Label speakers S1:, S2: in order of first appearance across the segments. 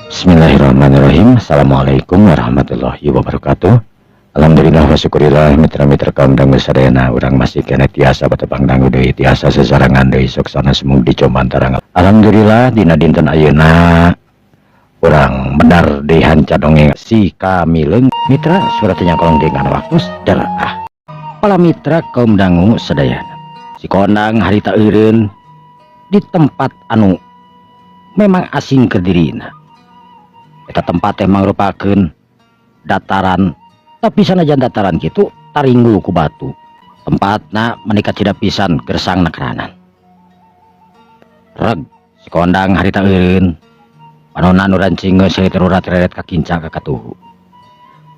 S1: Bismillahirrahmanirrahim. Assalamualaikum warahmatullahi wabarakatuh. Alhamdulillah wa syukurillah, mitra-mitra kaum dangu sadayana, urang masih keneh tiasa batepang dangu deui, tiasa sesarangan deui sok sana semung di comantarang. Alhamdulillah, dina dinten ayeuna urang medar deui hanca dongeng Si Kamileung. Mitra, suratnya kolong dengan waktu ah. Para mitra kaum dangu sadayana, si kondang harita eureun di tempat anu memang asing ke dirina. Eta tempat teh mangrupakeun dataran, tapi sanajan dataran kitu taringgul ku batu. Tempatna meni kacida pisan gersang nakeranan. Reg si kondang harita eureun, panonna nu rancingeus rurat reret kakinca ka katuhu.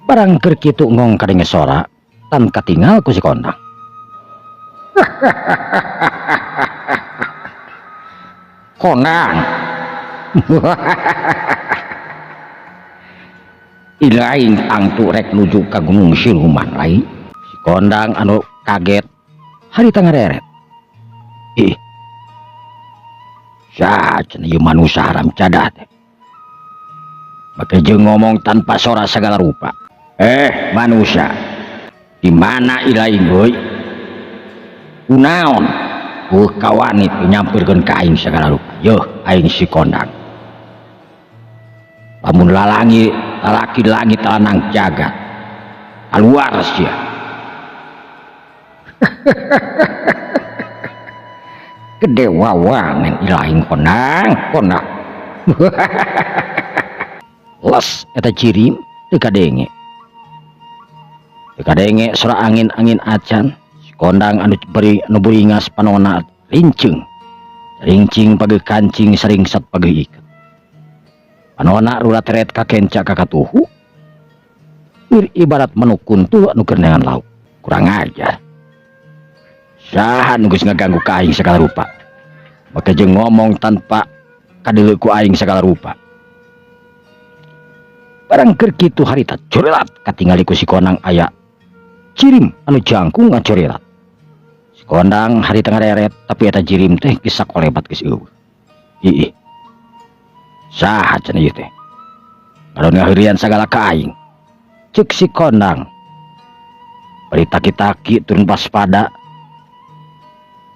S1: Barang keur kitu ngong kadenge sora tan katingal ku si kondang. Kondang. Ilaing tangtu rek nuju ka Gunung Siluman lain. Si kondang anu kaget harita ngareret. Ih. Saha cenah ieu manusia haram jadah teh? Make jeung ngomong tanpa sora segala rupa. Manusia. Di mana ilaing euy? Kunaon? Eueuh kawani teu nyampeurkeun ka aing segala rupa. Yeuh aing si kondang. Lamun lalangi lalaki langit lanang jagat keluar sia. Gede wawangan ilaing kondang kondang. Les eta cirim teu kadenge. Teu kadenge sora angin-angin acan. Si kondang anu beri anu buringas panona lincing. Rincing pageuh kancing saringsat pageuh iket. Panona rurat-ret kakenca kakatuhu. Ir ibarat manuk kuntul anu keur neangan lauk. Kurang ajar. Saha nu geus ngaganggu ka aing sagala rupa? Make jeung ngomong tanpa kadeuleu ku aing sagala rupa. Barang keur kitu harita corelat katingali ku si kondang aya jirim anu jangkung ngacorelat. Si kondang harita ngareret, tapi eta jirim teh geus sakolebat geus eueuh. Iih. Saha cenah ieu teh? Ngadon ngaheurian sagala ka aing. Ceuk si kondang. Bari taki-taki turun waspada.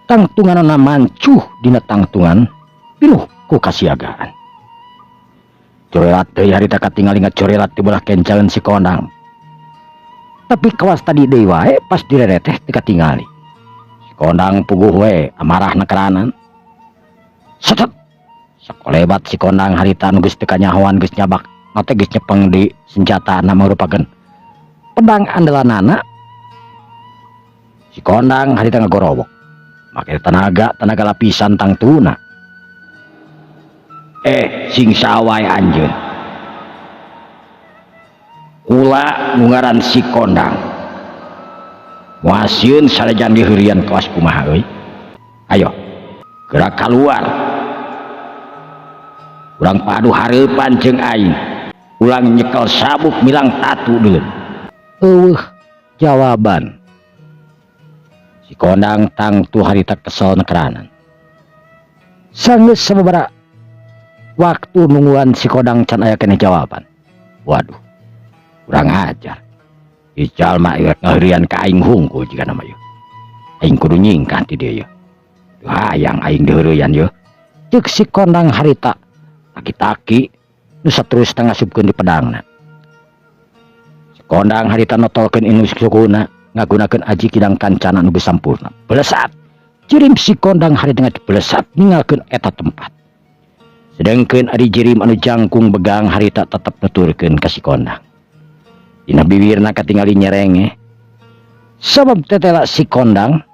S1: Tangtunganna mancuh dina tangtungan pinuh ku kasiagaan. Corelat deui harita katingali ngacorelat di belah kencaeun si kondang. Tapi kawas tadi deui wae pas direret teh teu katingali. Si kondang puguh we amarahna keranan. Setet. Sakolebat si kondang harita nu geus teu kanyahoan geus nyabak, mate geus nyepeng di senjatana mangrupakeun pedang andalanana. Si kondang harita ngagorowok. Make tenaga, tenaga lapisan tangtuna. Sing sawai anjeun. Kula nu ngaran si kondang. Muasieun sanajan diheurian kawas kumaha euy. Ayo, gerak keluar. Urang padu hareupan jeung aing. Ulang nyekel sabuk milang tatu deun. Eueuh jawaban. Si kondang tangtu harita kesel nekeranan. Sanggeus sababaraha waktu nungguan si kondang can aya keneh jawaban. Waduh, kurang ajar. Ieu jalma ieu ngaheurian ka aing hungkul jiga nama ieu. Aing kudu nyingkah ti dieu ieu. Duh, hayang aing diheureuyan ieu. Ceuk si kondang harita taki-taki nu saterus ngasupkeun di pedangna. Si kondang harita notolkeun inus sukuna ngagunakeun aji kidang kancana nu geus sampurna. Belesat. Jirim si kondang harita belesat ninggalkeun eta tempat. Sedengkeun ari jirim anu jangkung begang harita tetep nuturkeun ka si kondang. Dina bibirna katingali nyerenge. Sabab tetela si kondang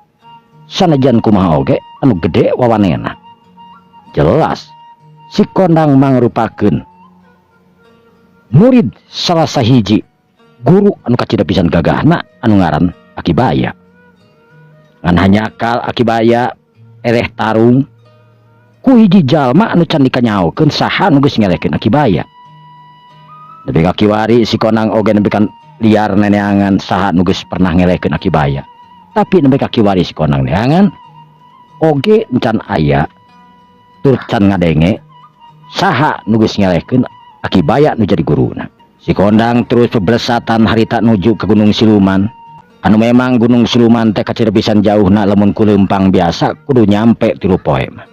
S1: sanajan kumaha oge anu gede wawanena. Jelas si kondang mangrupakeun murid salah sahiji guru anu kacida pisan gagahna anu ngaran Akibaya. Ngan hanyakal Akibaya ereh tarung ku hiji jalma anu can dikanyaokeun saha nu geus ngelehkeun Akibaya. Nepi ka kiwari si kondang oge nepi ka liar neneangan saha nu geus pernah ngelehkeun Akibaya. Tapi nepi ka kiwari si kondang neangan oge encan aya tur can ngadenge saha nu geus ngelehkeun Aki Baya nu jadi guruna. Si Kondang terus beblesatan harita nuju ke Gunung Siluman. Anu memang Gunung Siluman teh kacida pisan jauhna, lamun ku leumpang biasa kudu nyampe 3 poe mah.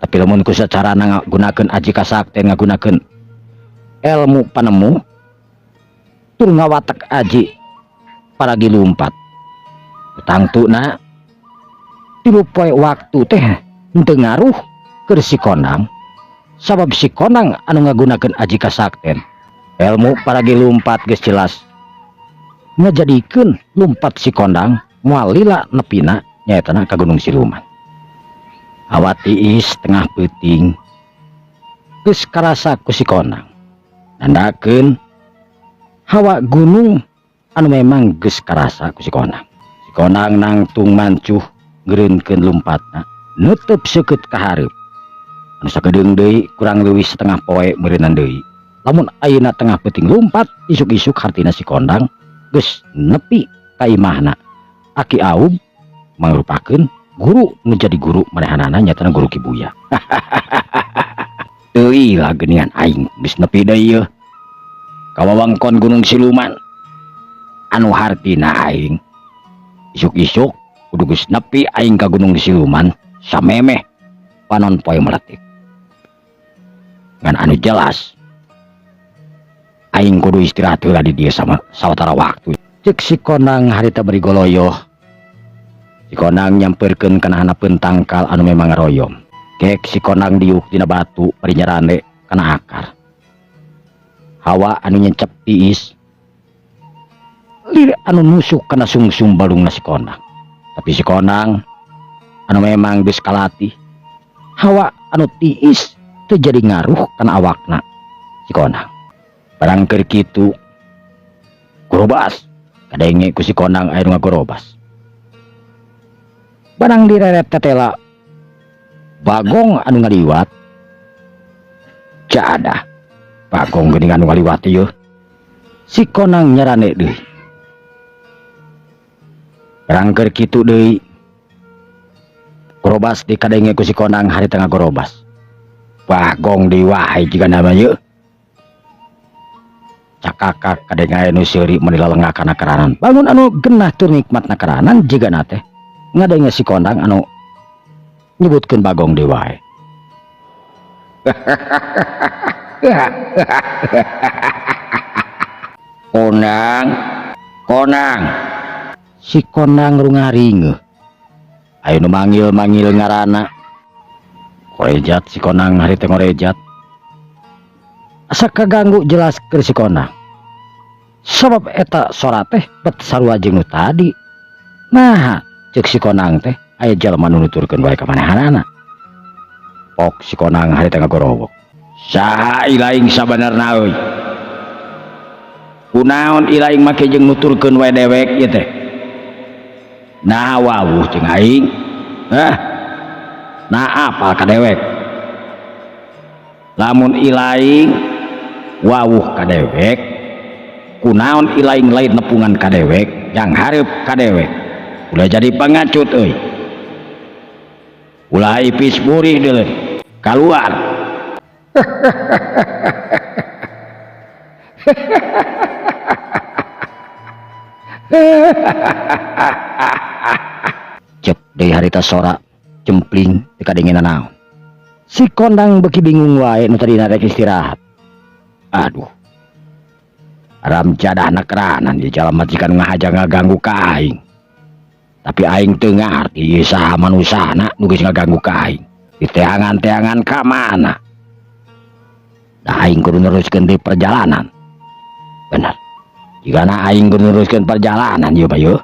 S1: Tapi lamun ku secara ngagunakeun aji kasakten, ngagunakeun ilmu panemu tur ngawatek aji paragi lumpat, tangtuna 3 poe waktu teh henteu ngaruh keur si Kondang, sabab si Kondang anu ngagunakeun aji kasakten ilmu paragi lumpat geus jelas ngajadikeun lumpat si Kondang moal lila nepina, nyaetana ka Gunung Siluman. Hawa tiis tengah peuting geus karasa ku si Kondang, nandakeun hawa gunung anu memang geus karasa ku si Kondang. Si Kondang nangtung mancuh ngeureunkeun lumpatna, nutup seukeut ka hareup anu sakedeung deui, kurang leuwih setengah poe meureunan deui. Lamun ayeuna tengah peuting lumpat isuk-isuk, hartina si Kondang geus nepi ka imahna Aki Aub, mangrupakeun guru nu jadi guru manehanana, nyatana guru Ki Buya. Deui lah geuningan aing geus nepi deui yeuh ka wewengkon Gunung Siluman, anu hartina aing isuk-isuk kudu geus nepi aing ka Gunung Siluman samemeh panon poe meletik. Ngan anu jelas aing kudu istirahat heula di dieu sama sawatara waktu, cek si Kondang harita bari goloyoh. Si Kondang nyamperkeun kana handapeun tangkal anu memang ngaroyom. Kek si Kondang diuk dina batu bari nyarande kana akar. Hawa anu nyencep tiis lir anu nusuk kana sungsum balungna si Kondang. Tapi si Kondang anu memang geus kalatih, hawa anu tiis teu jadi ngaruh kana awakna si Kondang. Barang keur kitu, gorobas kadenge ku si Kondang aya nu ngagorobas. Barang direret tetela, Bagong anu ngaliwat. Jadah, Bagong geuning anu ngaliwat ieu. Si Kondang nyarande deui. Barang keur kitu deui, gorobas di kadenge ku si Kondang harita ngagorobas. Bagong deui wae jigana mah ieu. Cakakak kadenge aya nu seuri meuni lalengah kana karanan. Bangun anu genah tur nikmat na karanan, jigana teh ngadenge si Kondang anu nyebutkeun Bagong deui wae. Kondang, Kondang. Si Kondang rungaringeuh. Aya nu manggil-manggil ngaranna. Korejat si Kondang harita ngorejat. Asa kaganggu jelas keur si Kondang. Sabab eta sora teh bet sarua jeung nu tadi. Nah, cek si Kondang teh aya jalma nu nuturkeun wae ka manehanana. Pok si Kondang harita ngagorowok. Saha ilaing sabenerna euy? Kunaon ilaing make jeung nuturkeun wae dewek ieu teh? Nah, wawuh jeung aing. Hah? Nah, apal ka dewek? Lamun ilaing wawuh ka dewek, kunaon ilaing lain nepungan ka dewek, yang hareup ka dewek? Ulah jadi pengacut euy. Ulah ipis burih deuleu. Kaluar. Cek deui harita sora jempling teu kadenge nanaon. Si Kondang beuki bingung wae nu tadina rek istirahat. Aduh. Aram jadah na keranan di jalan majikan ngahaja ngaganggu ka aing. Tapi aing teu ngarti ieu saha manusana nu geus ngaganggu ka aing. Diteangan-teangan ka mana? Da aing kudu neruskeun deui perjalanan. Bener. Jigana aing kudu neruskeun perjalanan ieu mah yeuh.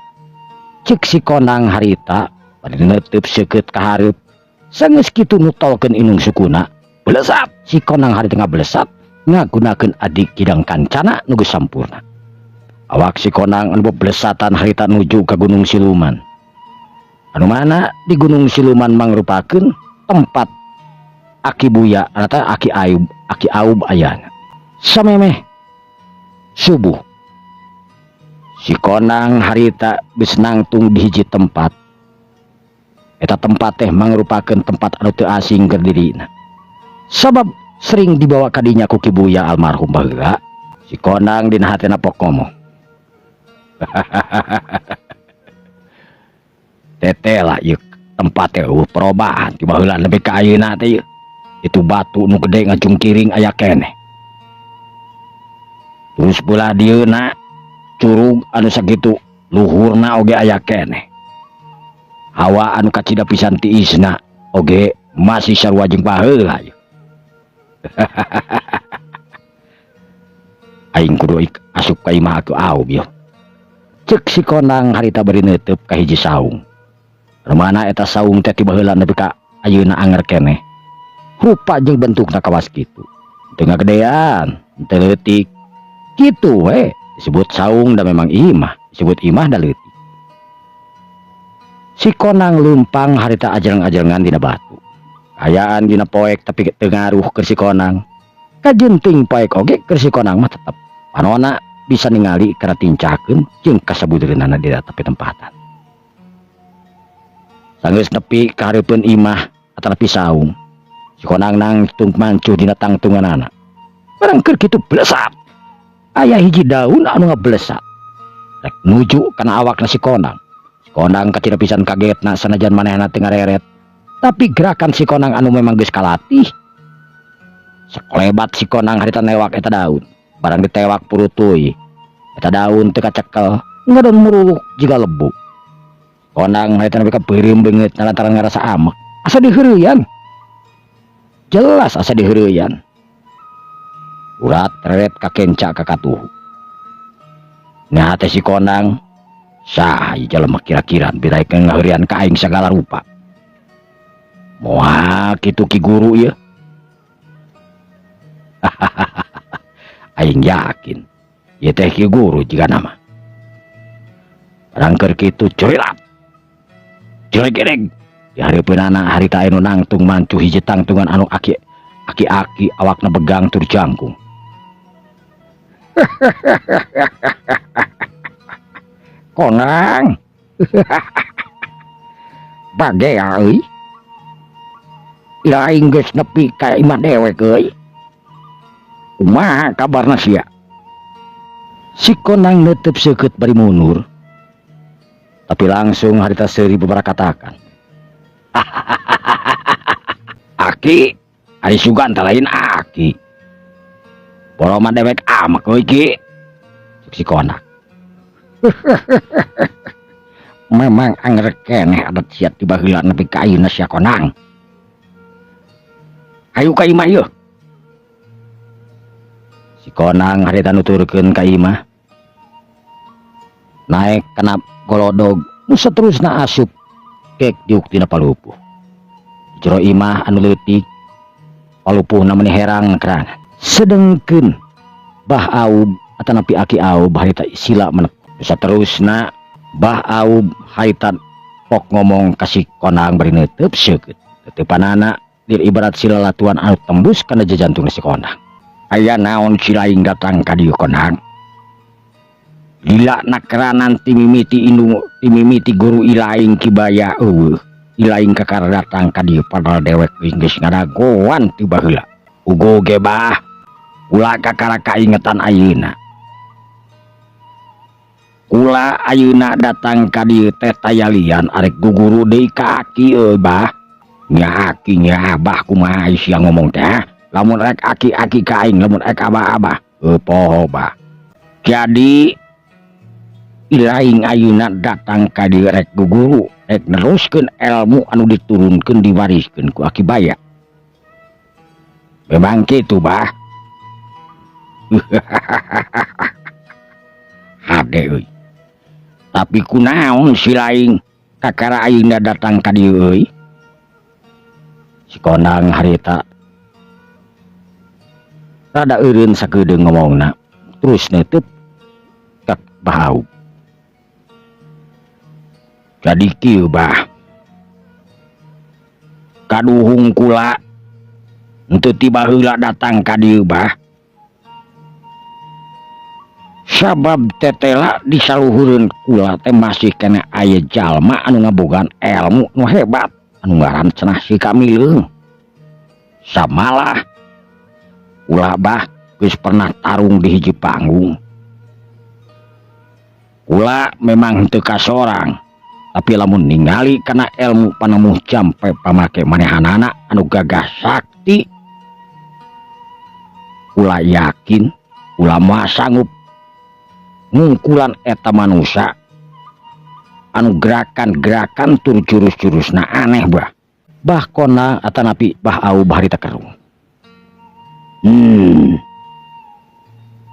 S1: Cek si Kondang harita bari neuteub seukeut ka hareup. Sanggeus kitu nutolkeun inung sukuna. Belesat si Kondang harita ngabelesat ngagunakeun adik kidang kancana nu geus sampurna. Awak si Kondang anu beblesatan harita nuju ka Gunung Siluman. Anu mana di Gunung Siluman mangrupakeun tempat Aki Buya atau Aki Ayub, Aki Aub ayana. Samemeh subuh si Kondang harita geus nangtung di hiji tempat. Eta tempat teh mangrupakeun tempat anu teu asing keur dirina. Sabab Sering dibawa ka dinya ku Ki Buya almarhum baheula. Si Kondang dina hatena pok ngomong. Teteh lah ieu tempat teh eueuh perubahan ti baheula nepi ka ayeuna teh ieu. Itu batu nu gede ngajungkiring aya keneh. Terus belah dieuna curug anu sakitu luhurna oge aya keneh. Hawa anu kacida pisan tiisna oge masih sarua jeung baheula ieu. Aing kudu asup ka imah atuh aub ieu. Ceuk si Kondang harita bari neuteub ka hiji saung. Rumana eta saung teh ti baheula nepi ka ayeuna anger keneh. Rupa jeung bentukna kawas kitu. Teu ngagedean, teu leutik. Kitu we, disebut saung da memang imah, disebut imah da leutik. Si Kondang leumpang harita ajreng-ajrengan dina batu. Kaayaan dina poek tapi teu ngaruh keur si Kondang. Kajenting poek oge keur si Kondang mah tetep panona bisa ningali kana tincakeun jeung kasabudereunana dina tepi tempatan. Sanggeus nepi ka hareupeun imah atanapi saung, si Kondang nangtung mancuh dina tangtunganana. Barang keur kitu blesat. Aya hiji daun anu ngablesat. Rek nuju kana awakna si Kondang. Si Kondang kacida pisan kagetna sanajan manehna teu ngareret. Tapi gerakan si Kondang anu memang geus kalatih. Sakolebat si Kondang harita newak eta daun. Barang ditewak purutuy. Eta daun teu kacekel, ngadon muruluk jiga lebu. Kondang harita nepi ka beureum beungeut lantaran ngarasa amek. Asa diheureuyaan. Jelas asa diheureuyaan. Urat reret kakenca ka katuhu. Nya teh si Kondang saha ieu jelema kira-kira biraikeun ngaheureuyan ka aing sagala rupa. Moal kitu ki guru ieu. Aing yakin ieu teh ki guru jigana mah. Barang keur kitu curilap. Jeleg-jeleg di hareupeunana harita anu nangtung mancuh hiji tangtungan anu aki aki-aki awakna begang tur jangkung. Konang. Bagea euy. Ira aing geus nepi ka imah dewek euy. Kumaha kabarna sia? Si Konang neuteub seukeut bari mundur. Tapi langsung harita seuri bebarakatakan. Aki, ari sugan teh lain aki. Boro mah dewek amek euy ki. Cek si Konang. Memang anger keneh adat sia ti baheula nepi ka ayeuna sia Konang. Hayu ka imah ieu. Si Konang harita nuturkeun ka imah. Naek kana golodog nu saterusna asup kek diuk tina palupuh. Di jero imah anu leutik, palupuhna meni herang kerangan. Sedengkeun Bah Aub atanapi Aki Aub harita sila menek. Nu saterusna Bah Aub harita pok ngomong ka si Konang bari neuteub seukeut. Teuteupanana lir ibarat sila latuan anu tembus kana jajantungna si Konang. Aya naon si laing datang ka dieu Konang? Lila nakeranan timimiti indung timimiti guru ilaing kibaya eueuh. Ilaing kakara datang ka dieu padahal dewek geus ngadagoan ti baheula. Ugo ge bah, kula kakara kaingetan ayeuna. Kula ayeuna datang ka dieu teh tayalian arek guguru deui ka aki euy bah. Nya aki nya abah kumaha sia ngomong teh? Lamun rek aki-aki ka aing, lamun rek abah-abah, heuh poho bah. Jadi ilaing ayeuna datang ka dieu rek guguru, rek neruskeun ilmu anu diturunkeun diwariskeun ku Aki Baya. Memang kitu bah. Hade euy. Tapi kunaon si laing kakara ayeuna datang ka dieu euy? Si Kondang harita rada eureun sakedeung ngomongna, terus neuteub ka Bah Aub. Jadi kieu bah, kaduhung kula henteu ti baheula datang ka dieu bah, sabab tetela di saluhureun kula teh masih keneh aya jalma anu ngabogaan elmu nu hebat anu ngaran cenah si Kamileung. Samalah Ulah bah geus pernah tarung di hiji panggung. Kula memang teu kasorang, tapi lamun ningali kana ilmu panemu jampe pamake manehanana anu gagah sakti, kula yakin kula moal sanggup ngungkulan eta manusia anu gerakan-gerakan tur jurus-jurusna aneh bah. Bah Kondang atanapi Bah Aub harita kerung.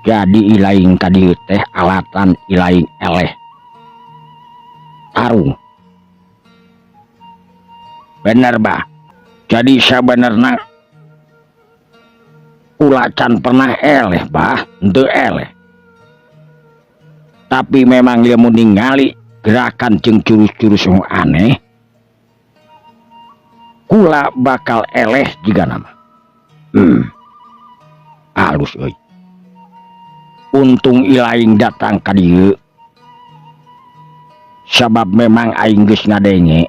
S1: Jadi ilaing ka dieu teh alatan ilaing eleh tarung. Bener bah. Jadi sabenerna kula can pernah eleh bah, henteu eleh. Tapi memang lamun ningali gerakan jeung jurus-jurus nu aneh, kula bakal eleh jiga nama. Alus euy. Untung ilaing datang ka dieu. Sabab memang aing geus ngadenge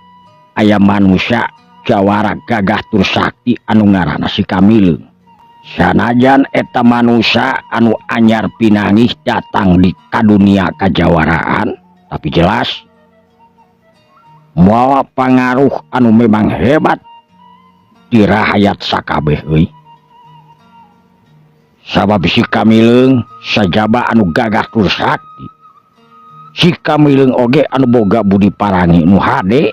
S1: aya manusia jawara gagah tur sakti anu ngaranna si Kamileung. Sanajan eta manusia anu anyar pinanggih datang di kadunia kajawaraan, tapi jelas mawa pangaruh anu memang hebat di rahayat sakabeh euy. Sabab si Kamileung sajaba anu gagah tur sakti, si Kamileung oge anu boga budi parangi nu hade,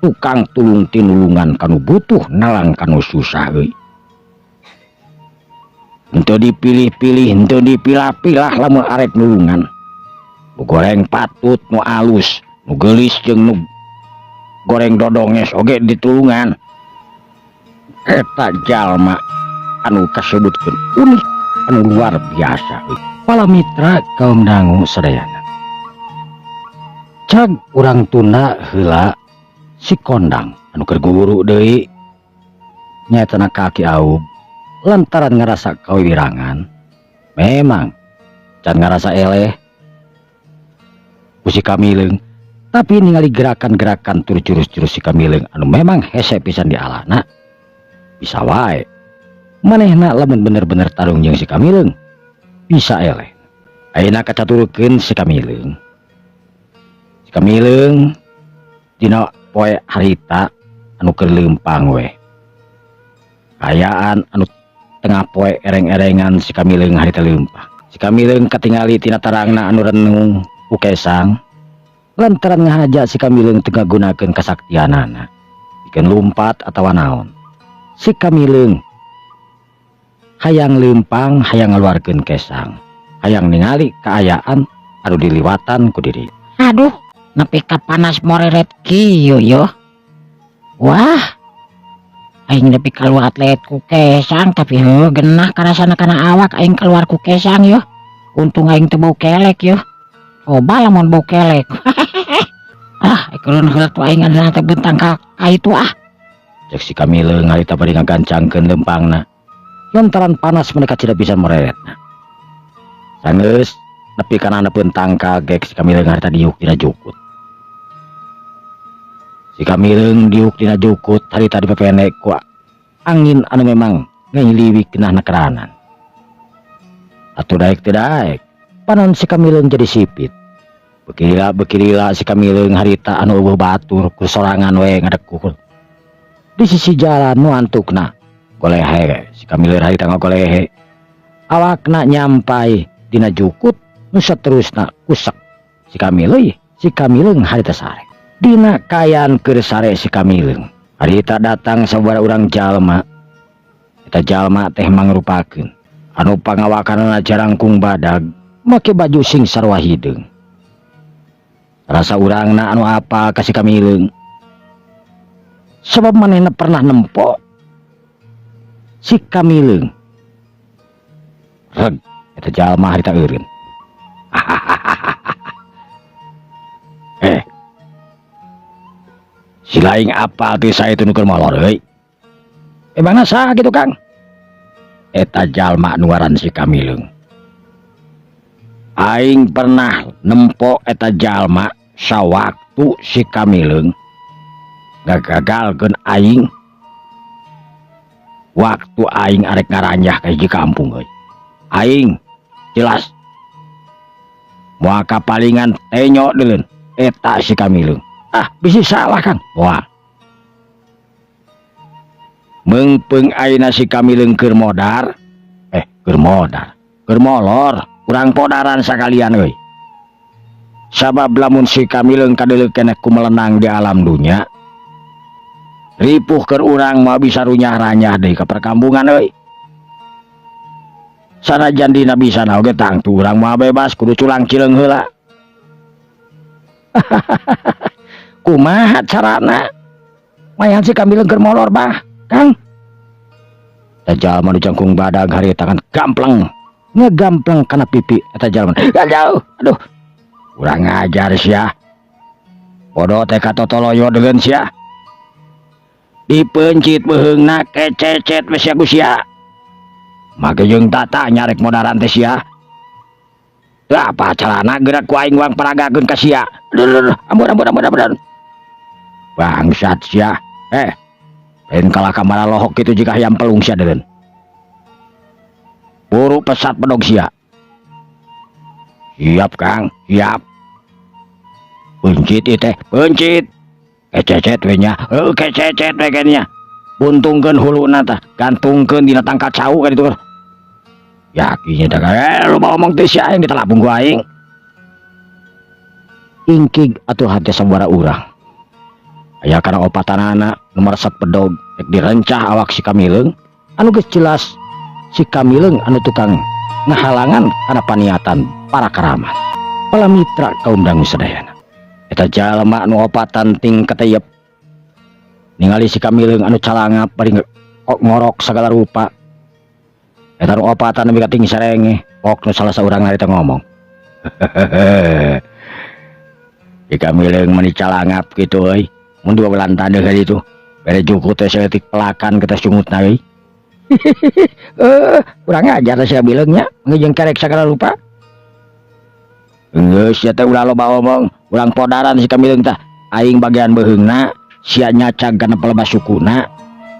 S1: tukang tulung tinulungan kanu butuh, nalang kanu susah euy. Henteu dipilih-pilih, henteu dipilah-pilah lamun arek nulungan. Nu goreng patut, nu alus, nu geulis jeung nu goreng dodonges oge ditulungan. Eta jalma anu kasebutkeun unik, anu luar biasa euy. Para mitra kaum dangu sadayana. Cag urang tunda heula si Kondang anu keur guru deui nyaeta na ka Aki Aub lantaran ngerasa kawiwirangan memang can ngerasa eleh ku si Kamileung, tapi ningali gerakan-gerakan tur jurus-jurus si Kamileung anu memang hese pisan di alana, bisa wae manehna lamun bener-bener tarung jeung si Kamileung bisa eleh. Ayeuna kacaturkeun si Kamileung. Si Kamileung dina poe harita anu keur leumpang we kaayaan anu tengah poe ereng-erengan. Si Kamileung harita leumpang. Si Kamileung katingali tina tarangna anu renung ku kesang lantaran ngahaja si Kamileung teu ngagunakeun kasaktianana pikeun lumpat atawa naon. Si Kamileung hayang leumpang, hayang ngaluarkeun kesang, hayang ningali kaayaan anu diliwatan ku diri.
S2: Aduh, nepi ka panas moreret kieu yo. Wah, aing nepi keluar atlet ku kesang, tapi heuh genah karasana kana awak aing keluar ku kesang yo. Untung aing teu bau kelek yo. Coba lamun bau kelek. Ah, ikeun heula tuh aing adalah teh bentang ka itu ah.
S1: Cek si Kamileung harita bari ngagancangkeun leumpangna lantaran panas mereka tidak bisa mereretna. Sanggeus nepi kana handapeun tangkal gek, si Kamileung harita diuk dina jukut. Si Kamileung diuk dina jukut harita dipepende ku angin anu memang ngahiliwik genahna keranan. Atuh daek teu daek, panon si Kamileung jadi sipit. Beuki lila beuki lila si Kamileung harita anu euweuh batur ku sorangan we ngadekuh di sisi jalan nu antukna golehe. Si Kamileung harita ngagolehe, awakna nyampai dina jukut nu saterusna kusek. Si Kamileung, si Kamileung harita sare. Dina kaayaan keur sare si Kamileung harita datang sababaraha urang jalma. Eta jalma teh mangrupakeun anu pangawakanana jarangkung badag, make baju sing sarua hideung. Rasa urangna anu apal ka si Kamileung sebab manehna pernah nempo si Kamileung. Reg eta jalma harita eureun. "Eh, si laing apal ti saha itu nu keur molor euy?" "Emangna saha kitu, Kang?" "Eta jalma nu ngaran si Kamileung. Aing pernah nempo eta jalma sawaktu si Kamileung ngagagalkeun aing. Waktu aing arek ngaranjah ka hiji kampung euy. Aing jelas moal kapalingan tenyo deuleun eta si Kamileung. Ah, bisi salah, Kang. Moal. Meungpeung ayeuna si Kamileung keur modar, keur modar, keur molor, urang podaran sakalian euy. Sabab lamun si Kamileung kadeuleu keneh ku melenang di alam dunya, ripuh keur urang moal bisa runyah-ranyah deui ka perkampungan euy. Sanajan dina bisa oge tangtu urang moal bebas, kudu culang cileung heula. Kumaha carana? Mayan si Kamileung keur molor bah, Kang. Eta jalma nu jangkung badag harita kan gampleng. Ngegampleng kana pipi eta jalma. Jauh, aduh. Kurang ngajar sia. Bodoh teh katotoloyo deungeun sia. Dipeuncit beuheungna kececet we sia ku sia. Make jeung tata nyarek modaran teh sia. Teu apa carana gerak ku aing wang paragakeun ka sia. Aduh, aduh, aduh. Ampun, ampun, ampun, ampun. Bangsat sia. Lain kalah kamara lohok kitu jika hayam pelung sia deungeun. Buru pesat bedog sia. Siap, Kang, siap. Peuncit ieu teh, peuncit. Kececet we nya. Heuh, kececet we nya. Buntungkeun huluna tah, gantungkeun dina tangkal cau kan itu. Yakin teh, loba omong teh sia aing ditelapung ku aing. Ingkig atuh hate sabara urang. Aya kana opatanana nu maresep bedog rek direncah awak si Kamileung anu geus jelas si Kamileung anu tukang ngahalangan kana paniatan para karamat. Pala mitra kaum dangu sadayana. Eta jalma nu opatan ting kateyep ningali si Kamileung anu calangap bari ngorok sagala rupa. Eta nu opatan nepi ka ting sarenge, pok nu salah saurang harita ngomong. Si Kamileung meni calangap kitu euy. Mun dua bulan tandeuh ka ditu. Bere jukut teh saeutik pelakan kita sungutna euy. Kurang ajar teh si Kamileung nya, jeung kerek sagala rupa. Geus sia teh ulah loba omong, urang podaran si Kamileung tah. Aing bagian beuheungna, sia nyacag kana pelebas sukuna,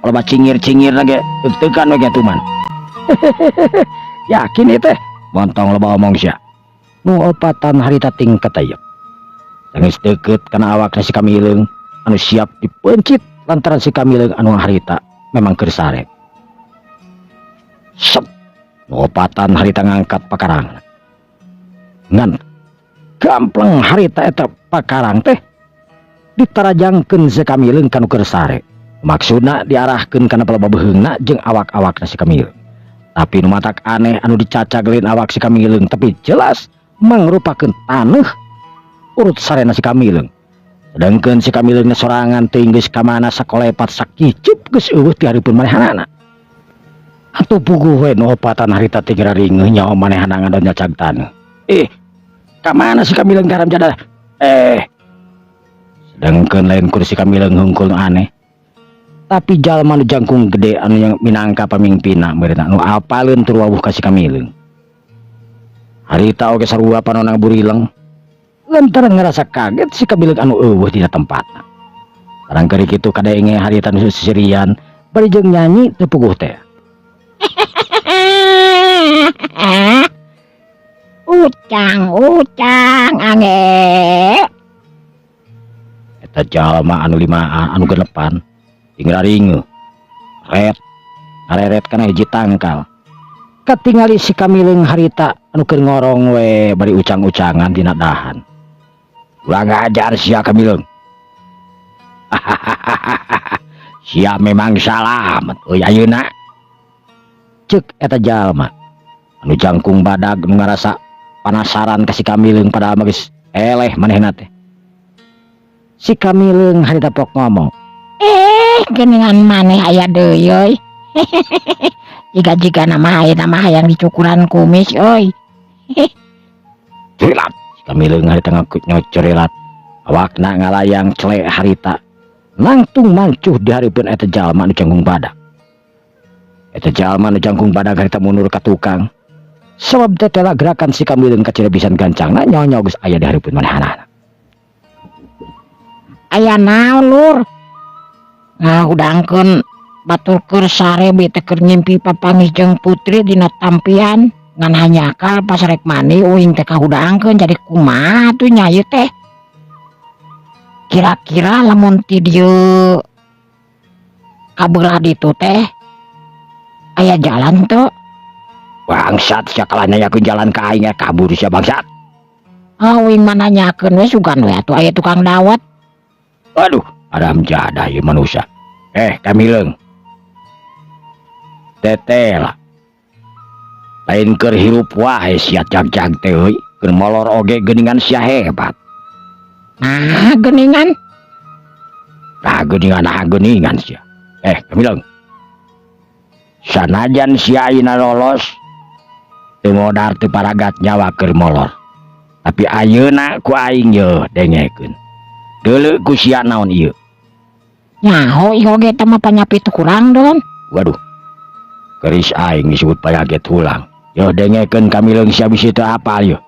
S1: pelebas cingir-cingirna ge teuk-teukan we ge tuman. Yakin ieu teh, montong loba omong sia. Nu opatan harita ting katayep. Sanggeus deukeut kana awakna si Kamileung anu siap dipeuncit lantaran si Kamileung anu harita memang keur sare. Sep, nu opatan harita ngangkat pakarang. Ngan gampleng harita eta pakarang teh ditarajangkeun si Kamileung kanu keur sare. Maksudna diarahkeun kana pelebah beuheungna jeung awak-awakna si Kamileung. Tapi nu matak aneh anu dicacag lain awak si Kamileung tapi jelas mangrupakeun taneuh urut sarena si Kamileung. Sedangkeun si Kamileung sorangan teuing geus ka mana sakolepat sakicup geus eueuh ti hareupeun manehanana. Atuh puguh we nu opatan harita teh ringeuh nyaho manehana ngadon nyacag taneuh. Ka mana si Kamileung garam jadah? Sedangkeun lain kur si Kamileung hungkul nu aneh. Tapi jalma nu jangkung gede anu yang minangka pamingpinna meureunna nu apaleun tur wawuh ka si Kamileung. Harita oge sarua panona burileng. Lantaran ngerasa kaget si Kamileung anu eueuh dina tempatna. Barang keur kitu kadenge harita nu sisirian bari jeung nyanyi teu puguh teh.
S2: Ucang, ucang, ange.
S1: Eta jalma anu limaan anu genepan ting raringuh. Ret, ngareret kana hiji tangkal. Katingali si Kamileung harita anu keur ngorong we bari ucang-ucangan dina dahan. Ulah ngajar sia Kamileung. Sia memang salamet euy ayeuna. Ceuk eta jalma anu jangkung badag nu ngarasa panasaran ka si Kamileung padahal mah geus eleh manehna teh. Si Kamileung harita pok ngomong,
S2: Geuningan maneh aya deui euy. Jiga-jiga nama ayeuna mah hayang dicukuran kumis euy.
S1: Cerilat. Si Kamileung harita ngaku nyocerelat. Awakna ngalayang cele harita. Nangtung mancuh di hareupeun eta jalma nu jangkung badag. Eta jalma nu jangkung badag harita mundur ka tukang. Sabab tetela gerakan si Kamileung kacida pisan gancangna nyaho-nyaho geus aya di hareupeun manehanana.
S2: Aya naon lur? Ngahudangkeun Batur keur sare bi teh keur ngimpi papanggih jeung putri dina tampian ngan hanyakal pas rek mandi uing teh kahudangkeun jadi kumaha tuh nya ieu teh. Kira-kira lamun ti dieu ka beulah ditu teh aya jalan teu?
S1: Bangsat sia kalah nanyakeun jalan ka aing kabur sia bangsat.
S2: Ah uing mah nanyakeun we sugan we atuh aya tukang dawet.
S1: Aduh, haram jadah ieu manusia. Kamileung. Teteh lah. Lain keur hirup wae sia jag-jag teh euy, keur molor oge geuningan sia hebat.
S2: Nah, geuningan.
S1: Nah, geuningan, nah, geuningan sia. Kamileung. Sanajan sia ayeuna lolos, teu modar teu paragat nyawa keur molor. Tapi ayeuna ku aing yeuh dengekeun. Deuleu ku sia naon ieu.
S2: Nyaho ieu oge teh mah panyapit kurang don.
S1: Waduh. Keris aing disebut panyakit hulang. Yeuh dengekeun kamileung sia bisi teu apal yeuh.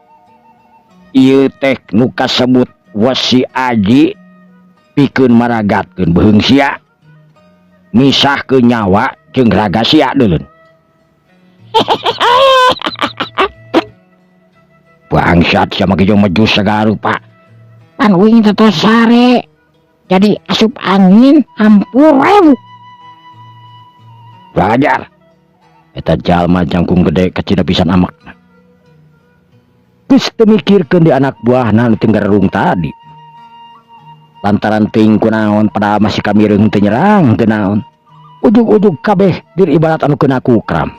S1: Ieu teh nu kasebut wesi aji pikeun maragatkeun beuheung sia. Misahkeun nyawa jeung raga sia deuleun. Bangsat sia make jeung mejus sagala rupa.
S2: Pan uing teh tos sare. Jadi asup angin hampur we.
S1: Wajar. Eta jalma jangkung gede kacida pisan amakna. Geus teu mikirkeun di anak buahna nu tinggal tadi. Lantaran teuing kunaon padahal masih kamireung teu nyerang teu naon. Ujug-ujug kabeh dir ibarat anu kena kukram.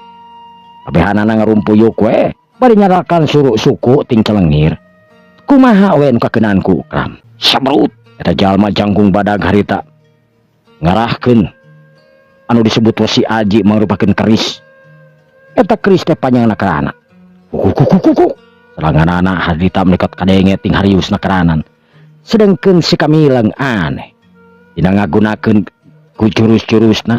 S1: Kabehanana ngarumpuyuk we bari nyarakan suruh suku ting celengir. Kumaha we nu kakenaan kukram. Sabrut eta jalma jangkung badag harita ngarahkeun anu disebut wesi aji mangrupakeun keris. Eta keris teh panjangna kerana. Kukukukukuk. Seranganana harita mendekat kadenge ting hariusna keranan. Sedengkeun si Kamileung aneh. Dina ngagunakeun ku jurus-jurusna.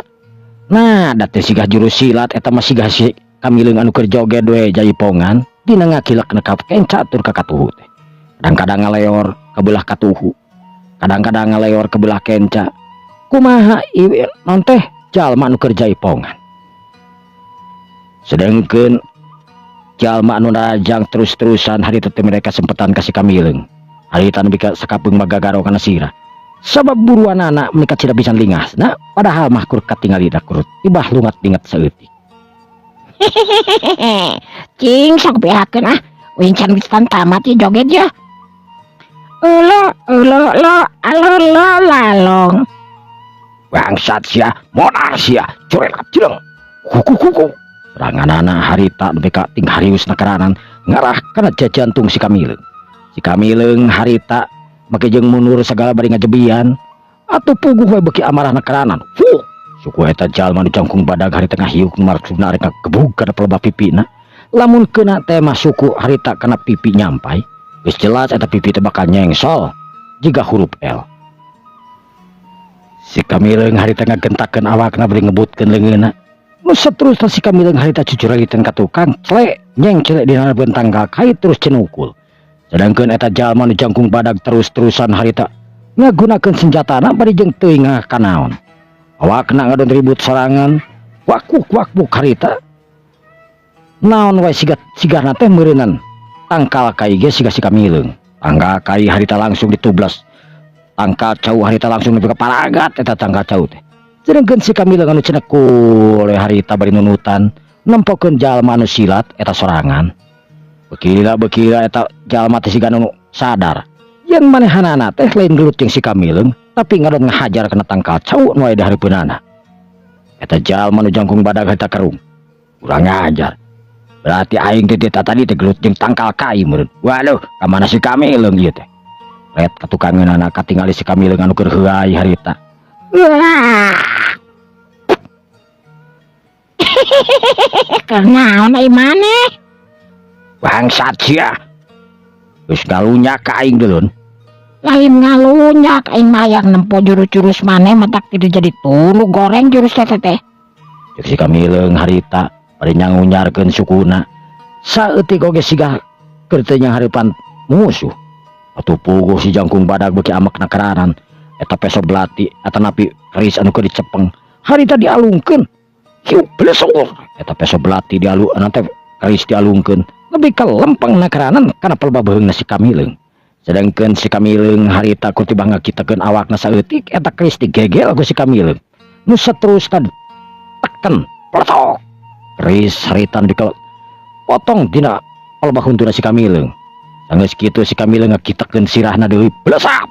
S1: Nah, da teh sigah jurus silat eta mah sigah si Kamileung anu keur joget we jaipongan dina ngakilekna ka kenca tur ka katuhu teh. Kadang-kadang ngaleor ka belah katuhu. Kadang-kadang ngaleor ka belah kenca. Kumaha ieu non teh jalma anu keur jaipongan. Sedengkeun jalma anu narajang terus-terusan harita teh mereka sempetan ka si Kamileung. Harita nu bika sakapeung magagaro kana sirah. Sabab buruanana meuni kacida pisan lingasna, padahal mah kur katingali da kur tibah lungat-lingat saeutik.
S2: Cing sok beakeun ah, uing can geus tamat ieu joget ya. Ulo ulo lo alo lo lalong.
S1: Bangsat sia, modar sia, curelap jeleng. Kuku-kuku. Seranganana harita nepi ka ting hariusna keranan ngarah kana jajantung si Kamileung. Si Kamileung harita make jeung mundur sagala bari ngajebian atuh puguh we beuki amarahna keranan. Fuh, suku eta jalma nu jangkung badag harita ngahiuk maksudna arek ngagebug kana pelebah pipina. Lamun kena teh mah suku harita kana pipi nyampai, geus jelas eta pipi teh bakal nyengsol jiga huruf L. Si Kamileung harita ngagentakeun awakna bari ngebutkeun leungeunna. Nu saterusna si Kamileung harita cucuraliteun ka tukang, clek nyeng celek dina bentang kai terus cenukul. Sedangkeun eta jalma nu jangkung badag terus-terusan harita ngagunakeun senjatana bari jeung teuing ngakanaon. Awakna ngadon ribut sorangan, wakuk-wakuk harita. Naon wae siga sigana teh meureunan tangkal kai ge siga si Kamileung. Tangkal kai harita langsung ditublas. Tangkal cau harita langsung nepi ka paragat eta tangkal cau teh. Sedengkeun si Kamileung anu cenekul harita bari nunutan nempokeun jalma anu silat eta sorangan. Bekila-bekila eta jalma teh siga nu sadar. Yen manehanana teh lain gelut jeung si Kamileung, tapi ngadon ngahajar kana tangkal cau nu aya di hareupeunana. Eta jalma nu jangkung badag harita kerung. Kurang ngajar. Berarti aing teh tadi teh gelut jeung tangkal kai meureun. Waduh, ka mana si Kamileung ieu teh? Ret katukangeunana katingali si Kamileung anu keur heuay harita.
S2: Wah. Keur naon ai maneh?
S1: Bangsat sia. Geus ngalunyak ka aing deulun.
S2: Lain ngalunyak aing mah hayang nempo jurus-jurus maneh matak tidak jadi tunu goreng jurus teh teh.
S1: Ceuk si Kamileung harita bari nyangunyarkeun sukuna. Saeutik oge siga keur teu nyanghareupan musuh. Atuh puguh si jangkung badag beuki amekna keranan. Eta peso belati eta napi keris anu keur dicepeng. Harita dialungkeun. Hiu blesor. Eta peso belati dialu teh keris dialungkeun. Nepi ka lempeng nakaranan kana pelba beuheungna si Kamileung. Sedangkan si Kamileung harita ku tibah ngakitakeun awakna saeutik, eta keris digegel ku si Kamileung. Nu saterusna teken peletok. Keris harita potong dina pelba huntuna si Kamileung. Sanggeus kitu si Kamileung ngakitakeun sirahna deui, blesap.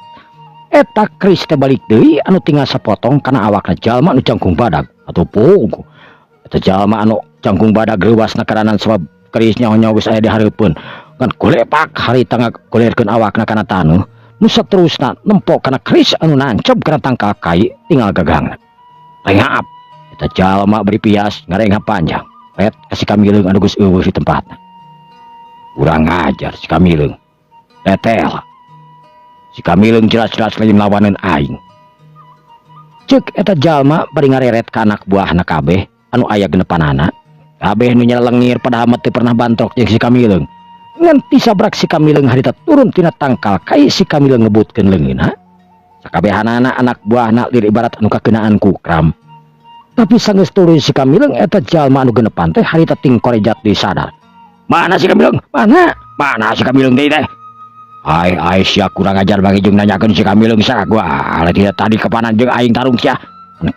S1: Eta keris teh balik deui anu tinggal sapotong kana awakna jalma anu jangkung badag atau pugu. Eta jalma anu jangkung badag reuwas nakaranan sebab keris nyaho-nyaho geus aya di hareupeun. Ngan golepak harita ngagolerkeun awakna kana taneuh. Nu saterusna nempo kana keris anu nancep kana tangkal kai tinggal gagangna. Rengap eta jalma beri pias ngarengap panjang. Ret ka si Kamileung anu geus euweuh di tempatna. Kurang ajar si Kamileung. Tetel. Si Kamileung jelas-jelas lain lawanan aing. Cek eta jalma bari ngareret ka anak buahna kabeh anu aya genepanana. Kabeh nu nyalengir padahal mah teu pernah bantrok jeung si Kamileung. Ngan tisabrak si Kamileung harita turun tina tangkal kai, si Kamileung ngebutkeun leungeunna. Sakabehanana anak buahna lir ibarat anu kakeunaan ku kram. Tapi sanggeus turun si Kamileung, eta jalma anu genepan teh harita ting korejat deui sadar. Mana si Kamileung? Mana? Mana si Kamileung deui teh? Ai ai, sia kurang ajar bagi jeung nanyakeun si Kamileung sia gua. Tidak tadi kapanan jeung aing tarung sia.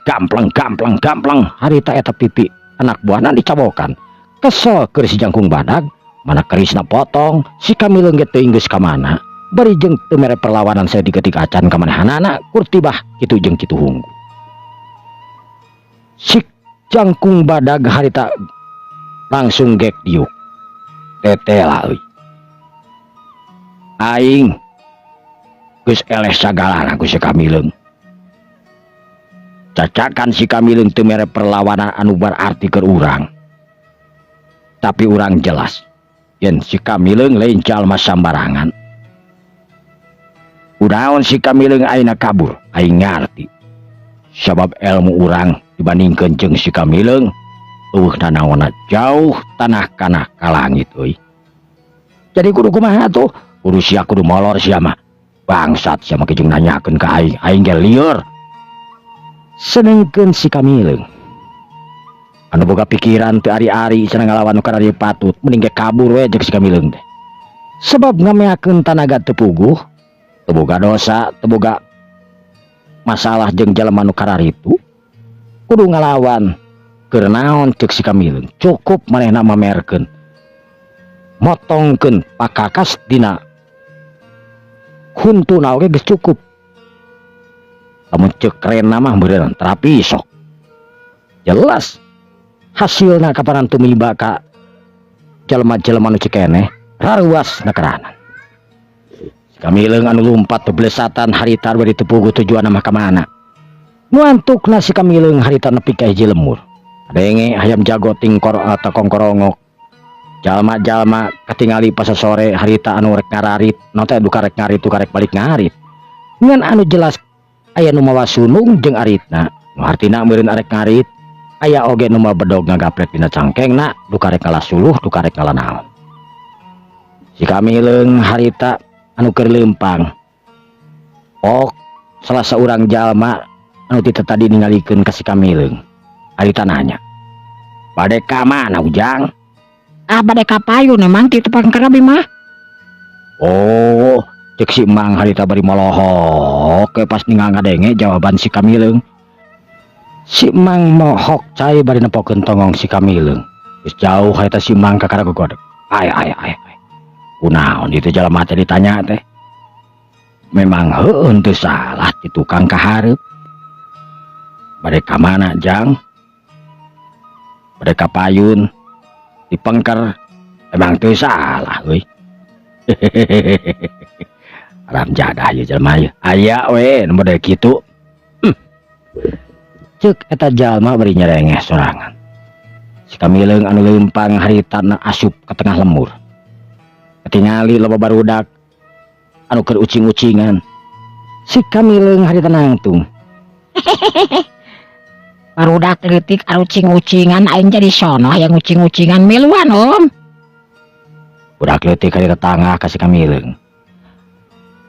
S1: Gampleng gampleng gampleng harita eta pipi anak buahna dicabokan. Kesel keur si jangkung badag, mana kerisna potong, si Kamileung ge teuing geus ka mana. Bari jeung teu mere perlawanan saeutik-eutik acan ka manehanana kur tibah kitu jeung kitu hungkul. Si jangkung badag harita langsung gek diuk. Tetela euy. Aing geus eleh sagalana ku si Kamileung. Cacakan si Kamileung teu mere perlawanan anu berarti keur urang. Tapi urang jelas yen si Kamileung lain jalma sambarangan. Kunaon si Kamileung ayeuna kabur? Aing ngarti. Sabab ilmu urang dibandingkeun jeung si Kamileung euweuh nanaonna, jauh tanah kana ka langit euy. Jadi kudu kumaha tuh? Kudu sia kudu molor sia mah. Bangsat sia mah jeung nanyakeun ka aing, aing ge lieur. Sedengkeun si Kamileung anu boga pikiran teu ari-ari cenah ngalawan nu kararieu patut mending ge kabur we jeung si Kamileung teh. Sebab ngameakeun tanaga teu puguh, teu boga dosa, teu boga masalah jeung jelema nu kararitu. Kudu ngalawan keur naon ceuk si Kamileung? Cukup manehna mamerkeun motongkeun pakakas dina huntuna oge geus cukup. Lamun ceuk rena mah meureun terapi sok. Jelas hasilna kapanan tumiba ka jelema-jelema nu cikeneh raruas nakeranan. Si Kamileung anu lumpat beblesatan harita bari teu puguh tujuanna mah ka mana. Nu antukna si Kamileung harita nepi ka hiji lemur. Kadenge hayam jago tingkor atau kongkorongok. Jalma-jalma katingali pas sore harita anu rek ngararit, naon teh duka rek ngarit duka rek balik ngarit. Ngan anu jelas aya nu mawa sunung jeung aritna. Nu hartina meureun arek ngarit, aya oge nu mawa bedog ngagaplek dina cangkengna, duka rek ngala suluh, duka rek ngala naon. Si Kamileung harita anu keur leumpang. Ok, salah seorang jalma anu ti tadi ningalikeun ka si Kamileung. Harita nanya, "Bade ka mana, Ujang?"
S2: Ah, bade ka payun emang ti tepang kerabi mah.
S1: Oh, cek si Mang harita bari molohok ke pas ningal ngadenge jawaban si Kamileung. Si Mang mohok cai bari nempokeun tonggong si Kamileung. Geus jauh harita si Mang kakara gogodeg. Ay ay ay ay. Kunaon itu jalma teh ditanya teh? Memang heueuh teu salah ti tukang kahareup. Bade ka mana, Jang? Bade ka payun dipengker emang teu salah euy. Haram jadah ieu jelema ieu. Aya we nu model kitu. Ceuk eta jalma bari nyerengeh sorangan. Si Kamileung anu leumpang harita asup ka tengah lemur. Katingali loba barudak anu keur ucing-ucingan. Si Kamileung harita nangtung.
S2: Barudak leutik arucing-ucingan, aing jadi sono hayang ucing-ucingan miluan, Om.
S1: Budak leutik harita tangah ka si Kamileung.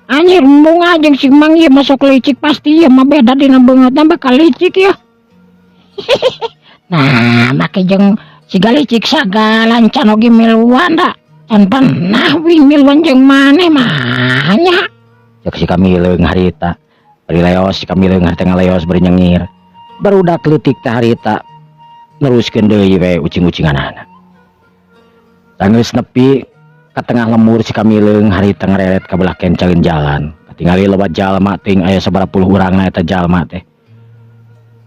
S2: Anjir, embung jeung si Mang ieu masuk licik pasti ieu mah beda dina beungeutna bakal licik ya. Nah, make jeung siga licik sagala can oge miluan da. Can pernah uing miluan jeung maneh mah nya.
S1: Cek si Kamileung harita. Bari leos si Kamileung harita ngaleos bari nyengir. Barudak leutik teh harita neruskeun deui we ucing-ucinganana. Sanggeus nepi ka tengah lembur si Kamileung harita ngareret ka belah kencaeun jalan. Katingali loba jalma teuing aya sabaraha puluh urangna eta jalma teh.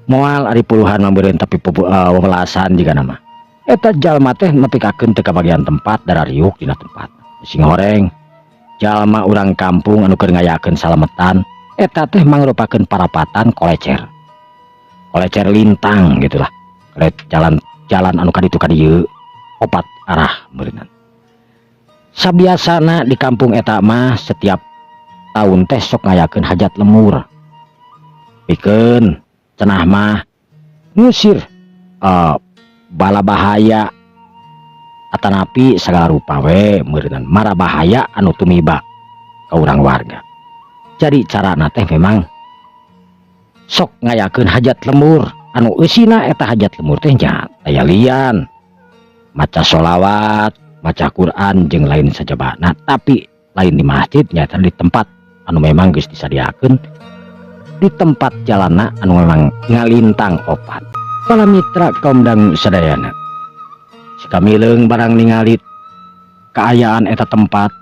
S1: Moal ari puluhan mah meureun tapi wewelasan jigana mah. Eta jalma teh nepikakeun teu kabagian tempat darariuk dina tempat. Sing horeng jalma urang kampung anu keur ngayakeun salametan eta teh mangrupakeun parapatan kolecer. Kolecer lintang gitulah. Kolet jalan jalan anu kaditu ka dieu opat arah meureunan. Sabiasana di kampung eta mah setiap tahun teh sok ngayakeun hajat lemur. Pikeun cenah mah ngusir bala bahaya atanapi sagala rupa we meureunan mara bahaya anu tumiba ka urang warga. Jadi carana teh memang sok ngayakeun hajat lemur anu eusina eta hajat lemur teh nya daya lian maca sholawat, maca Quran jeung lain sajabana, tapi lain di masjid, nyata di tempat anu memang geus disadiakeun di tempat jalana anu memang ngalintang opat. Para mitra kaum dangu sadayana, si Kamileung barang ningali kaayaan eta tempat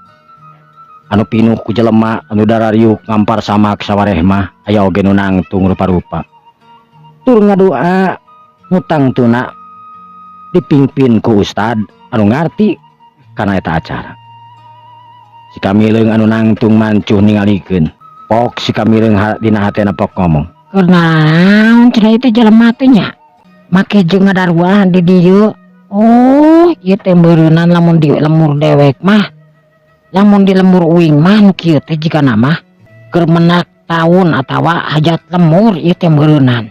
S1: anu pinuh ku jelema anu darariuk ngampar samak sawareh mah aya oge nu nangtung rupa-rupa tur ngadua ngutang tuna dipimpin ku ustad anu ngarti kana eta acara. Si Kamileung anu nangtung mancuh ningalikeun. Pok si Kamileung dina hatena pok ngomong.
S2: Keur naon cenah ieu teh jelema teh nya? Make jeung ngadaruan di dieu. Oh, ieu teh meureunan lamun di lemur dewek mah. Lamun di lemur uing mah nu kieu teh jigana mah keur menak taun atawa hajat lemur ieu teh meureunan.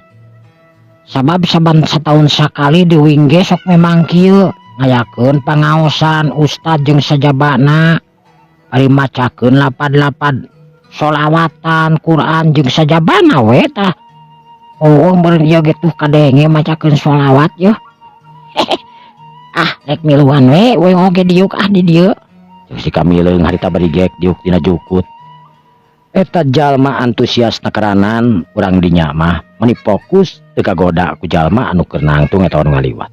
S2: Sabab saban sataun sakali di uing ge sok memang kieu ngayakeun pangaosan ustad jeung sajabana bari macakeun lapad-lapad sholawatan Quran jeung sajabana we tah. Oh, meureun ieu ge tuh kadenge macakeun sholawat yeuh. Ah, rek miluan we uing oge diuk ah di dieu.
S1: Cek si Kamileung harita bari gek diuk dina jukut. Eta jalma antusias nakaranan urang dinya mah meuni fokus teu kagoda ku jalma anu keur nangtung eta anu ngaliwat.